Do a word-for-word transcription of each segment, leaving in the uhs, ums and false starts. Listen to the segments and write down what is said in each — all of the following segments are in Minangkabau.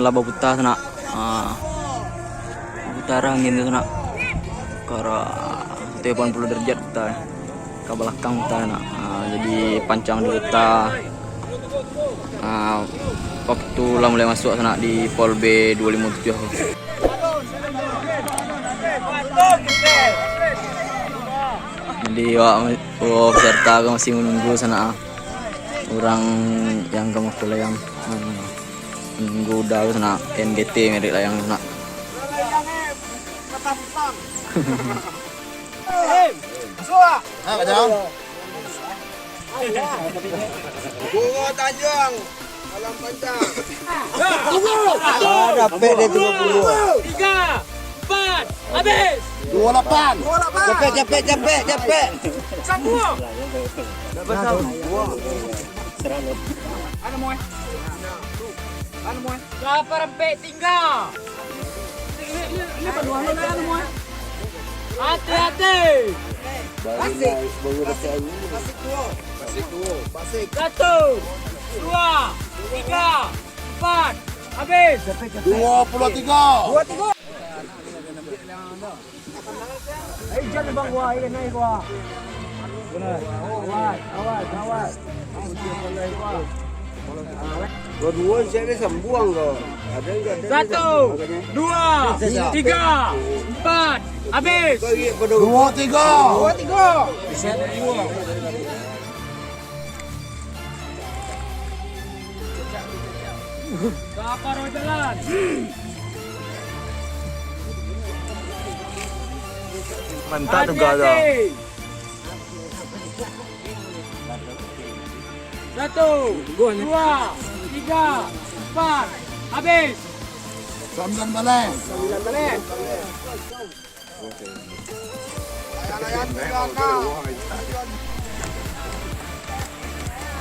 Lah baputa sanak. Ah, baputa arah angin tu sanak. Ka arah delapan puluh derajat puta. Ka balakang puta sanak. Ah, jadi pancang dulu puta. Ah, waktu lah mulai masuak sanak di Pol B dua limo tujuah. Jadi awak, awak peserta ko masih menunggu sanak, ah. Urang yang ka mukul layang. Ah. Nunggu udah tu nak N G T merek layang tu nak. Bungo Tanjung, Malam Panjang. Ah, dapek dia tiga puluh. Tiga, empat, habis. Dua lapan. Dua lapan. Capek, capek, capek, capek. Satu. Anu, Moy. Anu, Moy. Lapar ampek tingga. Ini, ini, ini penuh anu, anu, Moy. Hati-hati. Basik. Basik. Satu, dua, tiga, empat, habis. Dua puluh tiga. Dua tiga. Ayo, jan bang, gua, ayo, naik gua. Awas, awas, awas. Dua-dua siap dia sambuang ko. Ada enggak? Satu, dua, tiga, empat, habis. Dua tiga. Dua tiga. Ka paro jalan. Mantap tu, Gaza. Hati-hati. Satu, dua, tiga, empat, habis. Sambilan baleh. Sambilan baleh.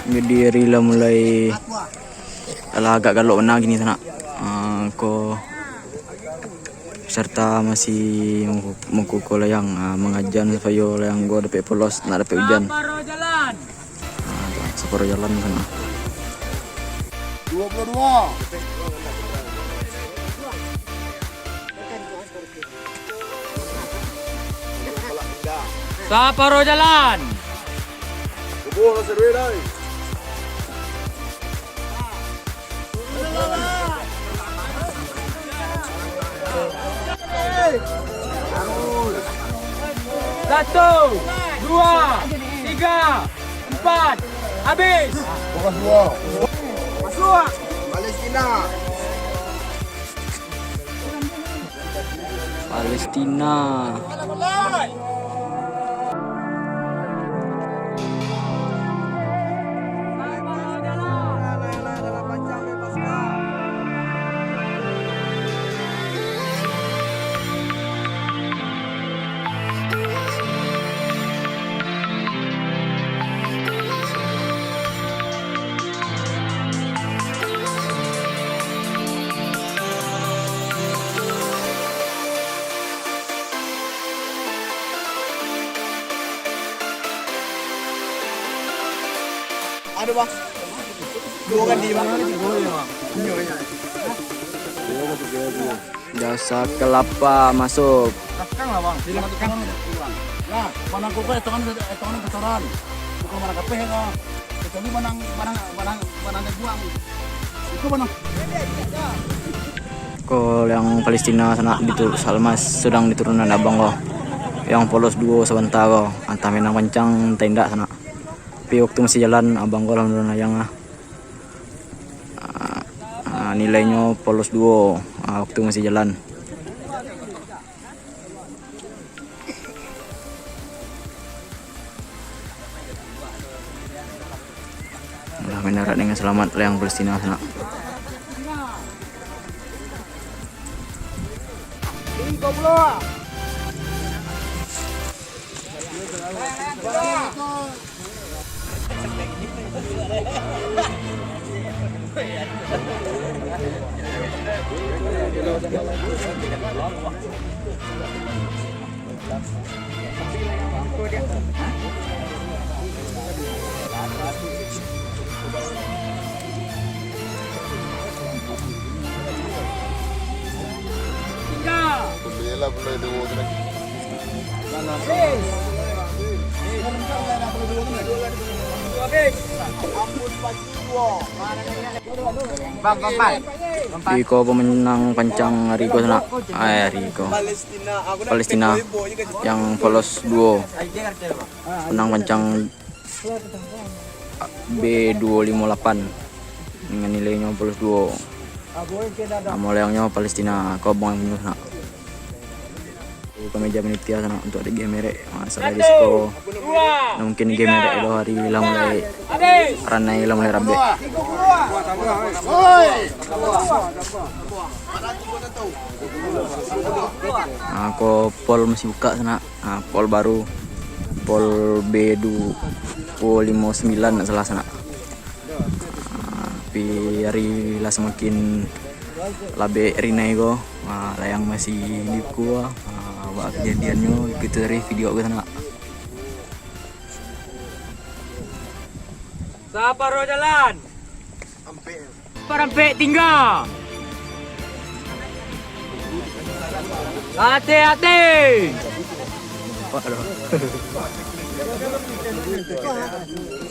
Jadi hari lah mulai, alah agak galok bana kini sanak. Ah, ko peserta masih mangku-, mangkuko layang, ah, mangajan supayo layang ko dapek polos, nak dapek ujan. Saparo jalan. Ah, tu, saparo jalan sanak. Dua puluh dua. Saparo jalan. Satu, dua, tiga, empat, habis. Masuk. Palestina. Palestina. Aduh, Bang. Dua kan di mana? Tiga ya, Bang. Jasa Kelapa masuk. Tekan lah, Bang. Tekan. Nah, panang kuku etongan, etongan besaran. Bukan mana kapeh, no. Kecuali manang, manang, manang, manang dia buang. Itu manang. Ko yang Palestina sanak ditu-, Salmas sedang diturunan abang ko. Yang polos duo sabanta ko. Antah menang pancang, antah indak sanak. Tapi waktu masih jalan, abang ko alhamdulillah nayang lah. Ah, ah, nilainyo polos duo, ah, waktu masih jalan. Lah, mendarat dengan selamat lah yang Palestina sanak. Iko pemenang pancang hari ko sanak. Eh, hari ko. Palestina. Yang polos duo. Menang pancang B duo limo lapan. Dengan nilainyo polos duo. Nama layangnyo Palestina, ko abang punyo sanak. Kami meja panitia sanak untuk ado game merek. Masalah di siko. Nah, mungkin game merek tu hari lah mulai ranai, lah mulai rabek. Ah, ko pol masih buka sanak. Ah, pol baru. Pol B duo limo sambilan nak salah sanak. Ah, tapi hari lah samakin labek rinai ko. Ah, layang masih liku. Ah, baa kajadiannyo, ikuti dari video ko sanak. Saparo jalan. Parampek tingga. Ati-ati.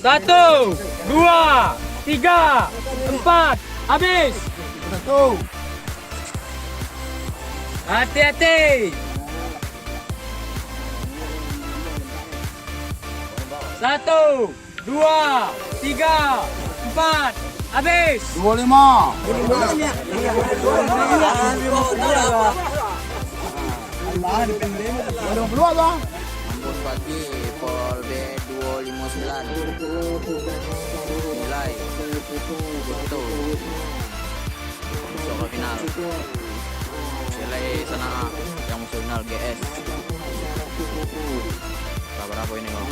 Satu, dua, tiga, empat, habis. Ati-ati. Satu, dua, tiga, empat, habis. Duo limo. Duo limo. Duo limo. Duo limo. Mampus pagi, pol B duo limo sambilan. Nilai. Betul. Masuk ka final. Silai sanak, yang masuk final G S. Sabarapo ini, Bang?